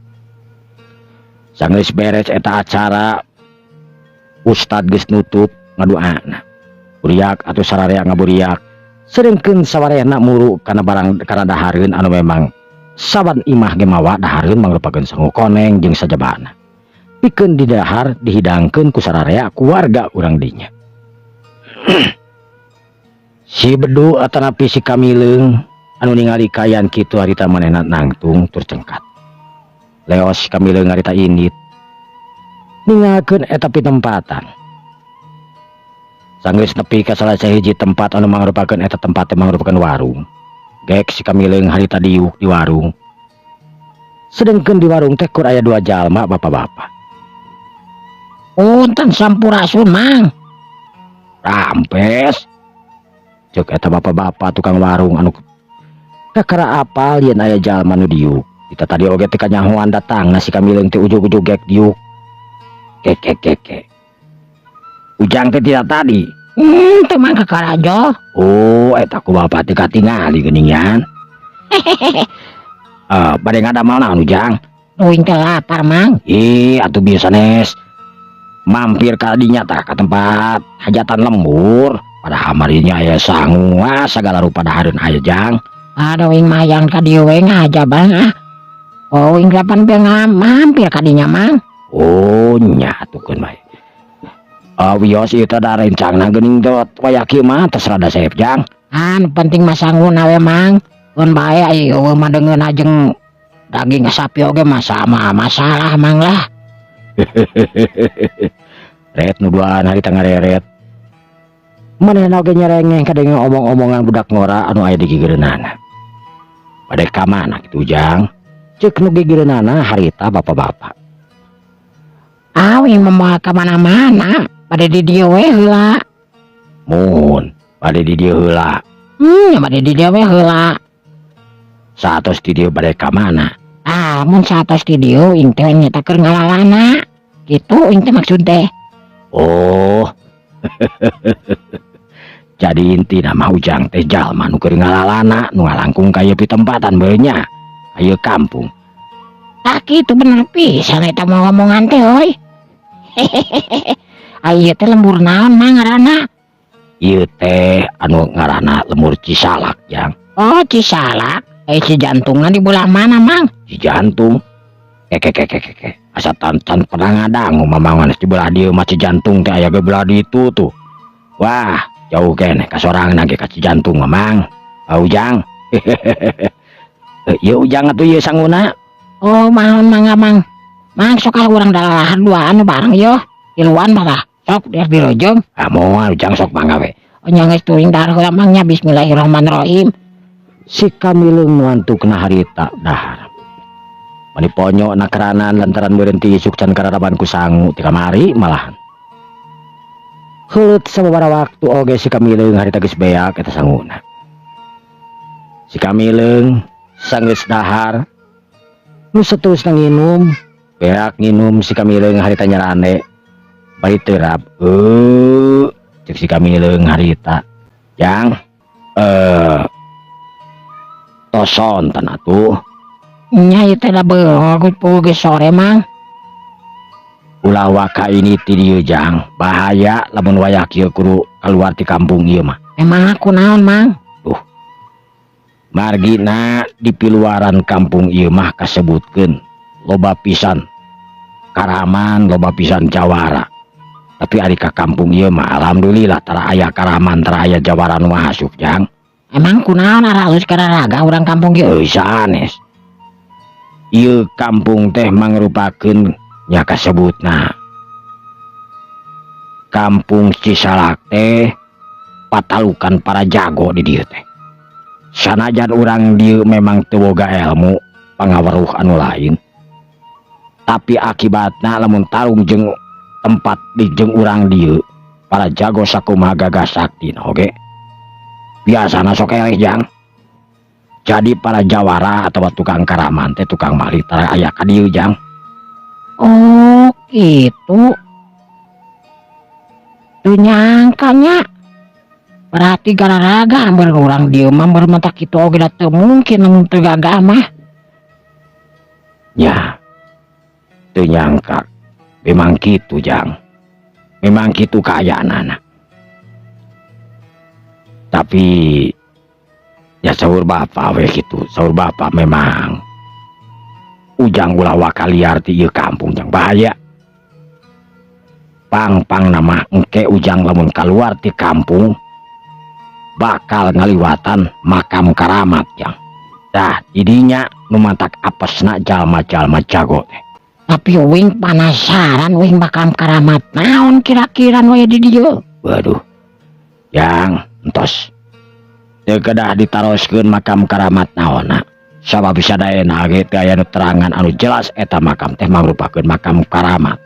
S1: Sanggeus beres eta acara, ustad geus nutup ngaduana. Buriak atau sararea ngaburiak. Sedengkeun sawarehna muru kana barang kana dahareun anu memang saban imah ge mawa dahareun mangrupakeun sangu koneng jeung sajabana. Pikeun didahar dihidangkeun ku sararea keluarga urang dinya. Si Bedu atanapi si Kamileung anu ningali kaayaan kitu harita manehna nangtung tur cengkat. Leos si Kamileung harita indit ninggalkeun eta pitempatan. Sanggeus nepi ka salah sahiji tempat anu mangrupakeun eta tempat teh mangrupakeun warung. Gek si Kamileung harita diuk di warung. Sedengkeun di warung teh kur aya dua jalma bapak-bapak.
S2: Punten, sampurasun, Mang.
S1: Rampes. Cek eta bapak-bapak tukang warung anu kakara apal yen aya jalma nu diuk. Kita tadi oge teh kanyahoan datangna si Kamileung teh ujug-ujug gek diuk. Kek kek kek kek. Ujang teh tidak tadi.
S2: Teu mang kakarajo.
S1: Oh, eta ku bapak teh katingali geuningan. Eh, bade ngadamel naon, Ujang?
S2: Uing teh lapar, Mang.
S1: Ih, atuh bieu sanes. Mampir ka dinya tah ka tempat hajatan lembur. Padahal marinya aya sangu, ah, sagala rupa dahareun aya, Jang.
S2: Aduh, uing mah hayang ka dieu we ngaja bang ah. Oh, uing kapan be mampir ka dinya, Mang?
S1: Oh, nya atuh keun bae. Ah, wios ieu teh da rencangna geuning teh wayah kieu mah tos rada seep, Jang.
S2: Ah, nu penting mah sanguna we, Mang. Keun bae ai eueuh mah deungeun jeung daging sapi oge mah sama masalah, Mang lah.
S1: Ret nu duaan harita ngareret. Manehna oge nyerengeh kadenge omong-omongan budak ngora anu aya di gigireunana. Bade ka mana kitu, Jang? Ceuk nu gigireunana harita bapak-bapak.
S2: Ah, uing mah moal ka mana-mana. Bade di dieu we heula.
S1: Mun, bade di dieu heula.
S2: Bade di dieu we heula.
S1: Saatos ti dieu bade ka mana?
S2: Ah, mun saatos ti dieu uing teh nyata keur ngalalana. Kitu uing teh maksud teh.
S1: Oh. Jadi intina mah Ujang teh jalma nu keur ngalalana, nu ngalangkung ka ieu pitempatan beunya. Ka ieu kampung.
S2: Tah kitu, bener pisan eta mah ngomongan teh euy. Ieu teh lembur naon, Mang, ngaranna?
S1: Ieu teh anu ngaranna lembur Cisalak, Jang.
S2: Oh, Cisalak. Eh, Cijantungna di belah mana, Mang?
S1: Cijantung. Keke keke keke. Asa tan pernah ngadangu Mamang di belah dieu mah. Cijantung teh aya ge belah ditu tuh. Wah, jauh keneh kasorangan ge ka Cijantung, Mamang. Ah, Ujang. Eh, ieu Ujang atuh ieu sanguna.
S2: Oh, mohon mangga, Mang. Mang, sok ah urang dalahan duaan bareng yo. Tiluan malah. Sok biar dirojong.
S1: Ah, moal Ujang, sok mangga we.
S2: Oh, nya geus tuing dahar heula, Mang, nya. Bismillahirrahmanirrahim.
S1: Si Kamileung nu antukna harita dahar. Mani ponyo na keranan lantaran berhenti isuk can kararaban ku sangu ti kamari malahan. Heuleut sababaraha waktu oge si Kamileung harita geus beak eta sanguna. Si Kamileung sanggeus dahar nu saterusna nginum, beak nginum si Kamileung harita nyarande bari terap. Eh, cek si Kamileung harita, "Jang, eh, tos sonten atuh."
S2: Nya, ieu teh da beungeut geus sore, Mang.
S1: Ulah waka ini ti dieu, Jang, bahaya lamun wayah kieu kudu keluar ti kampung ieu mah.
S2: Emang aku naon, Mang?
S1: Margina di piluaran kampung ieu mah kasebutkeun loba pisan karaman, loba pisan jawara. Tapi ari ka kampung ieu mah alhamdulillah tara aya karaman, tara aya jawara nu asup, Jang.
S2: Emang kunaon, aralus kararaga urang kampung ieu?
S1: Euy, sanes. Ieu kampung teh mangrupakeun nya kasebutna Kampung Cisalak teh patalukan para jago di dieu teh. Sanajan urang dieu memang teu boga ilmu pangaweruh anu lain, tapi akibatna lamun tarung jeung tempat di jeung urang dieu para jago sakumaha gagah saktina oge biasana sok eleh, Jang. Jadi para jawara atau tukang karaman teh, tukang malih tara aya ka dieu, Jang.
S2: Oh, gitu. Teu nyangka nya. Berarti gararaga amber urang dieu mah meureun kitu oge da teu mungkin lamun teu gagah mah.
S1: Ya, teu nyangka. Memang kitu, Jang. Memang kitu kaayaanana. Tapi ya saur bapak we kitu, saur bapak memang Ujang ulah waka liar ti ieu kampung, Jang, bahaya. Pang-pang nama engke Ujang lamun keluar ti kampung bakal ngaliwatan makam karamat, Jang. Dah didinya nu matak apesna jalma-jalma jago teh.
S2: Tapi uing penasaran uing, makam karamat naon kira-kira nu aya di dieu?
S1: Waduh. Yang entos. Teu kedah ditaroskeun makam karamat naonna. Sabab sadayana ge teu aya nu terangan anu jelas eta makam teh mangrupakeun makam karamat.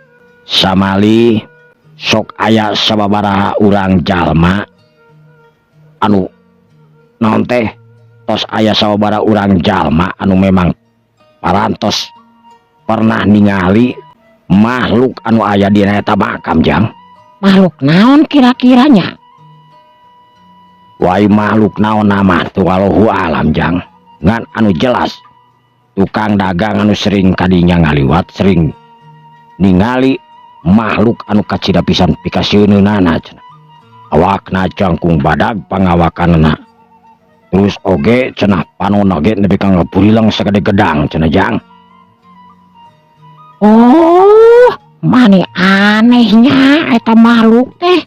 S1: Samali sok aya sababaraha urang jalma anu naon teh, tos aya sababaraha urang jalma anu memang parantos pernah ningali makhluk anu aya dina eta makam, Jang.
S2: Makhluk naon kira-kiranya?
S1: Wai makhluk naon nama tuh wallahu alam, Jang. Ngan anu jelas tukang dagang anu sering kadinya ngaliwat sering ningali makhluk anu kacida pisan pikasieunana cenah. Awakna jangkung badag pangawakanna. Terus oge cenah panonna ge nepi ka ngaburilang sagede gedang cenah, Jang.
S2: Oh, mani anehnya eta makhluk teh.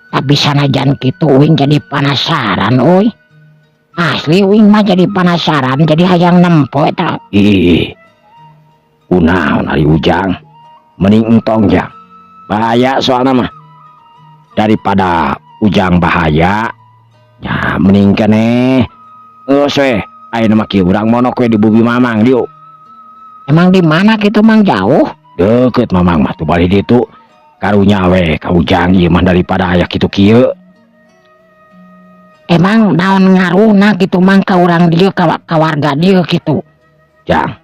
S2: Tapi sanajan kitu uing jadi penasaran euy. Asli uing mah jadi penasaran, jadi hayang nempo eta.
S1: Ih. Kunaon ari Ujang? Mending entong, Jang. Bahaya soalna mah. Daripada Ujang bahaya, ya mending keneh. Geus we, ayeuna mah kieu urang monok we di bumi Mamang dieu.
S2: Emang di mana gitu, Mang, jauh?
S1: Deket Mamang mah tuh balik ditu. Karunya we ka Ujang ieu mah daripada aya kitu kieu.
S2: Emang naon ngaruhna gitu, Mang, ka urang dieu, ka warga dieu gitu?
S1: Jang,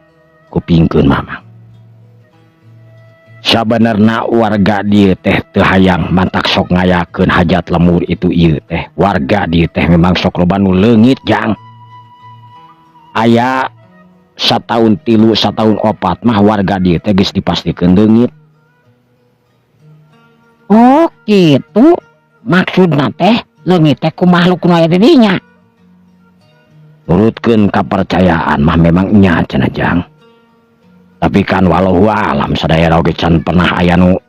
S1: kupingkeun Mamang. Sabenerna warga dieu teh teu hayang, mantak sok ngayakeun hajat lembur itu ieu teh. Warga dieu teh memang sok loba nu leungit, Jang. Aya sataun tilu, sataun opat mah warga dieu teh geus dipastikeun leungit.
S2: Oh gitu, maksudna teh leungit teh ku makhluk nu aya di dinya?
S1: Nurutkeun kapercayaan mah memang nya cenah, Jang. Tapi kan wallahu alam, sadaya oge can pernah aya nu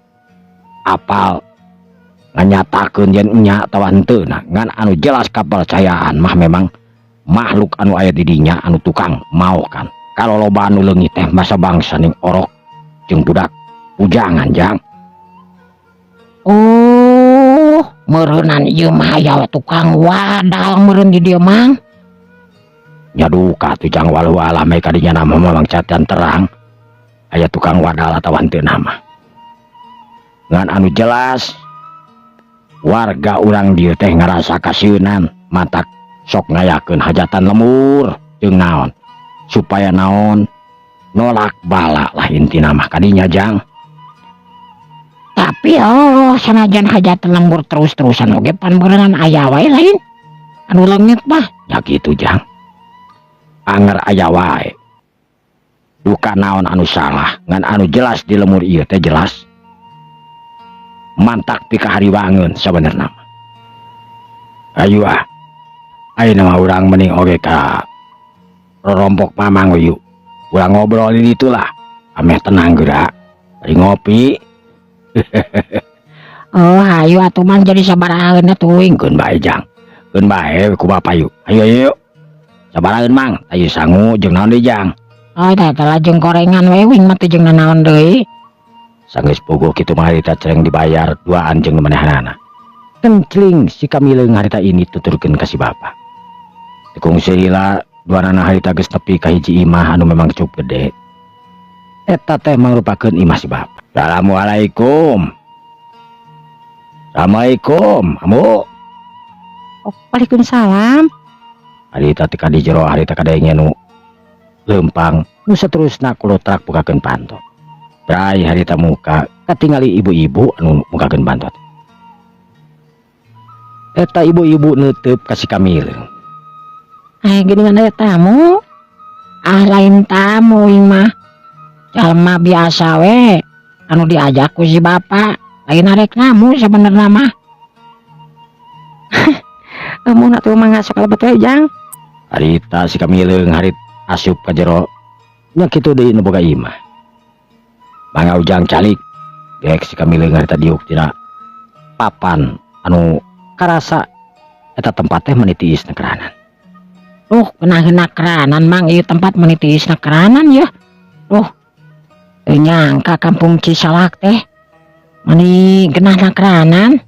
S1: apal nganyatakeun yen nya atawa henteu. Nah, ngan anu jelas kapercayaan mah memang makhluk anu aya di dinya anu tukang mau kan. Kalau loba anu leungit teh masa bangsa ning orok jeung budak bujangan, Jang.
S2: Oh, meureunan ieu mah aya tukang wadal meureun di dieu, Mang.
S1: Nya duka tuh, Jang, walau alam ka dinya nama memang can terang aya tukang wadal atawa henteu nama. Ngan anu jelas warga urang dieu teh ngarasa kasieunan, matak sok ngayakeun hajatan lembur jeung naon supaya naon nolak bala lah intina mah kadinya, Jang.
S2: Tapi oh, sanajan hajatan lembur terus-terusan oge pan beureunan aya wae lain anu leungit mah.
S1: Ya gitu, Jang, anger aya wae, duka naon anu salah. Ngan anu jelas di lembur ieu teh jelas mantak pikahariwangeun sabenerna mah. Ayo ah, ayeuna mah urang mending oge ka rorompok Mamang we, yuk. Urang ngobrol di ditu lah, ameh tenang geura bari ngopi.
S2: Oh, hayu atuh, Mang, jadi sabarahaeun atuh uing?
S1: Keun bae, Jang, keun bae ku bapak, yuk, ayo ayo yuk. Sabarahaeun, Mang? Ayo sangu jeung naon deui, Jang?
S2: Oh, tah tah jeung gorengan we, uing mah teu jeung nanaon deui.
S1: Sanggeus puguh kitu mah harita cereng dibayar duaan jeung nu manehanana. Kencling si kamileung harita ini tuturkeun ka si bapa. Teu kungsi lila duanana harita geus nepi ka hiji imah anu memang cukup gede. Eta teh mangrupakeun imah si bapa. Assalamualaikum. Assalamualaikum, Ambu.
S2: Oh, waalaikumsalam.
S1: Harita teh di jero harita kadenge nu leumpang nu saterusna kulotrak bukakeun panto. Bray harita muka katingali ibu-ibu anu mukakeun panto. Eta ibu-ibu neuteub ka si kamileung.
S2: Eh, geuningan aya tamu. Ah, lain tamu uing mah. Jalma biasa we anu diajak ku si bapak. Lain arek namu sabenerna mah. Mun atuh mah sok kalebet we, Jang.
S1: Harita si kamileung harit asup ka jero nya kitu deui nu boga imah. Mangga Ujang calik, gek si kamileung harita diuk tina papan anu karasa eta tempat teh meuni tiis keranan.
S2: Duh, kena keranan, Mang, ieu tempat meuni tiis keranan ya. Duh. Teu nyangka kampung Cisalak teh meuni genah keranan.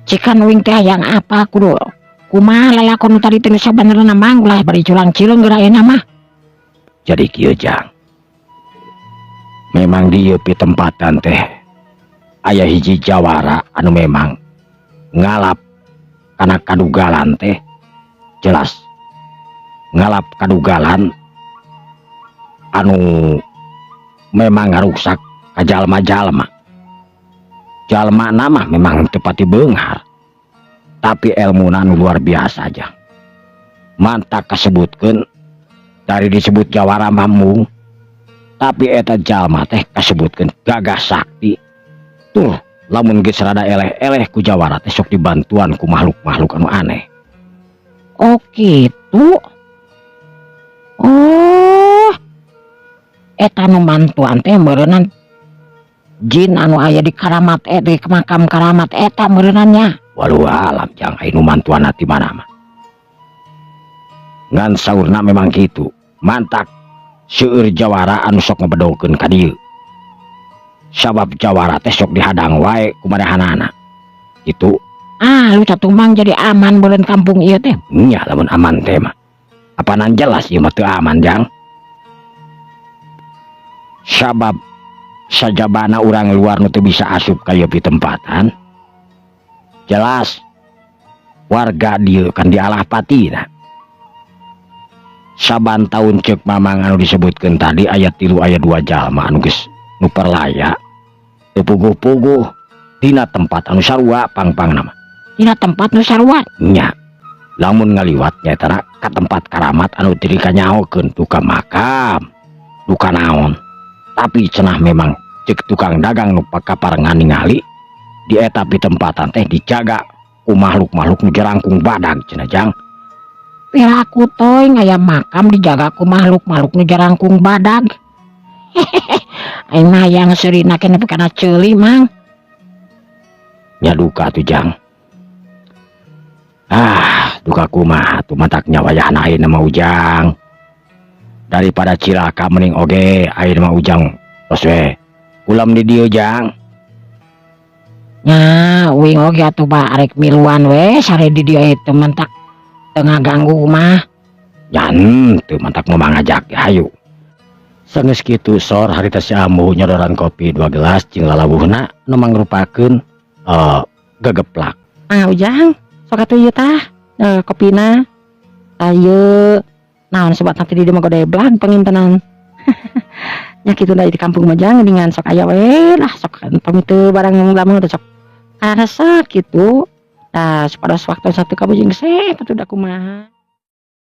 S2: Cikan uing teh hayang apa kudu kumaha lalakon nu tadi teh nu sabenerna, Mang, ulah bari culang cileung geura ayeuna mah.
S1: Jadi kieu, Jang. Memang di ieu tempatan teh aya hiji jawara anu memang ngalap kana kadugalan teh, jelas ngalap kadugalan anu memang ngaruksak ka jalma-jalma. Jalma nama memang teu pati beunghar, tapi elmuna nu luar biasa aja. Mantak kasebutkeun dari disebut jawara mambung, tapi eta jalma teh kasebutkeun gagah sakti. Tuh, lamun geus rada eleh-eleh ku jawara teh sok dibantuan ku makhluk-makhluk anu aneh.
S2: Oh gitu. Oh. Eta nu mantuan teh meureunnan jin anu aya di karamat di makam karamat eta meureunnan nya.
S1: Walau alam, Jang, aya nu mantuan ti mana mah. Ngan saurna memang gitu. Mantak seueur jawara anu sok ngebedolkeun ka dieu. Sabab jawara teh sok dihadang wae ku manehanana. Gitu.
S2: Ah, lu satu, Mang, jadi aman meureun kampung ieu teh.
S1: Nya lamun aman teh mah. Apanan jelas ieu mah teu aman, Jang. Sabab sajabana urang luar nu teu bisa asup ka ieu tempatan. Jelas. Warga dieu kan dialah patina. Saban tahun, cek Mamang anu disebutkan tadi, aya tilu, aya dua jalma anu geus nu perlaya teu puguh-puguh dina tempat anu sarua pang-pangna mah.
S2: Dina tempat nu sarua?
S1: Nya, lamun ngaliwat nyaeta ka tempat karamat anu teu dikanyahokeun, duka makam, duka naon, tapi cenah memang cek tukang dagang nu pakaparengan ningali di eta pitempatan teh dijaga ku makhluk-makhluk nu jarangkung badag cenah, Jang.
S2: Piraku teuing aya makam dijaga ku makhluk-makhluk nu jarangkung badag. Aing mah hayang seurina keneh nepi kana ceuli, Mang.
S1: Nya, duka tuh, Jang. Ah, duka kumaha tuh, mataknya wayahna ayeuna mah, Ujang. Daripada cilaka mending oge ayeuna mah Ujang tos we ulam di dieu, Jang.
S2: Nya, uing oge atuh ba arek miluan we sare di dieu itu, mentak teu ngaganggu mah.
S1: Nya teu, mantak mau ngajak hayu. Sanggeus kitu sor harita si Ambu nyodoran kopi dua gelas jeung lalawuhna nu mangrupakeun gegeplak.
S3: Ah, Ujang, sok atuh ieu tah, kopina. Ayo, naon sebat nanti di dieu mah godeblag pangintenan. Nya kitu da di kampung mah, Jang, geuningan sok aya we lah, sok entong teu barang lamun teh sok karasa kitu. Tah, supados waktu satu kamu jeung sep atuh da kumaha.